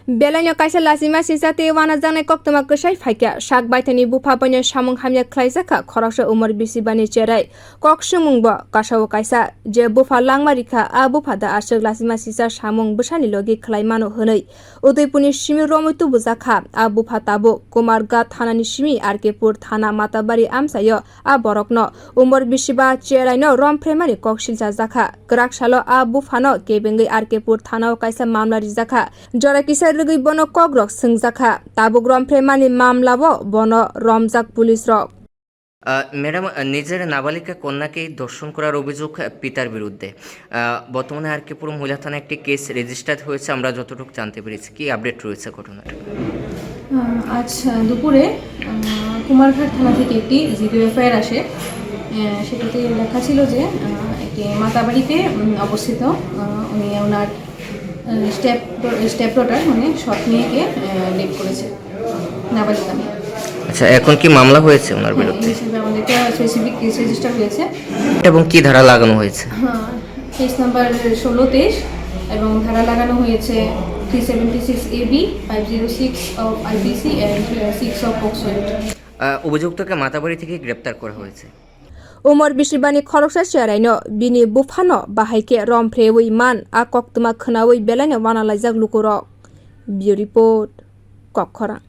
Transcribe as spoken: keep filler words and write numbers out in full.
Belaino kaisa lachima sisa tei wanajaknai koktwma kwsai phaikha. Sak baithani bupha boino samung hamya khlaijakha khoroksa umor bisibani cherai. Kok swngmungbo kasao kaisa, je bupha langma rikha, a bupha da aswk lachima sisa samung bwsani logi khlai mano hwnwi. Udaipurni simi romwi tubujakha a bupha tabuk. Kumarghat thanani simi R K Pur thana Matabari amchaio a borokno umor bisiba cheraino romphreimani kok silchajakha. Kwrak salo a buphano kebengwi R K Pur thanao kaisa mamla rijakha. Jora kisa rwgwi bono kokrok swngjakha. Tabuk romphreimani mamlao bono romjak police rok. আহ, ম্যাডাম, আহ, নিজের নাবালিকা কন্যাকে ধর্ষণ করার অভিযোগ, আহ, পিতার বিরুদ্ধে। আহ, বর্তমানে আর কে পুর মহিলা থানায় একটি কেস রেজিস্টার্ড হয়েছে, আমরা যতটুকু জানতে পেরেছি। কি আপডেট রয়েছে ঘটনার? আহ, আজ, আহ, দুপুরে, আহ, কুমারঘাট থানা থেকে একটি জিপি এফআইআর আসে। আহ, সেটাতে লেখা ছিল যে, আহ, একটি মাতাবাড়িতে, উম, অবস্থিত, আহ, উনি ওনার, আহ, স্টেপ, স্টেপ ডটার, মানে সৎ মেয়েকে, আহ, রেপ করেছে নাবালিকা মেয়ে। আচ্ছা, এখন কি মামলা হয়েছে ওনার হ্যাঁ, বিরুদ্ধে? এই হিসেবে আমাদের একটা স্পেসিফিক কেস রেজিস্টার হয়েছে। এবং কি ধারা লাগানো হয়েছে? হ্যাঁ, কেস নাম্বার ষোলো তেইশ এবং ধারা লাগানো হয়েছে three seventy six A B, five zero six of IPC and six of POCSO act. Ah, অভিযুক্তকে মাতাবাড়ি থেকে গ্রেপ্তার করা হয়েছে। Umor bisibani khoroksa cheraino bini buphano bahai khe romphrewi man a koktwma khwnawi belaino wanalaijak lukurok. Bureau Report, Kokkhorang.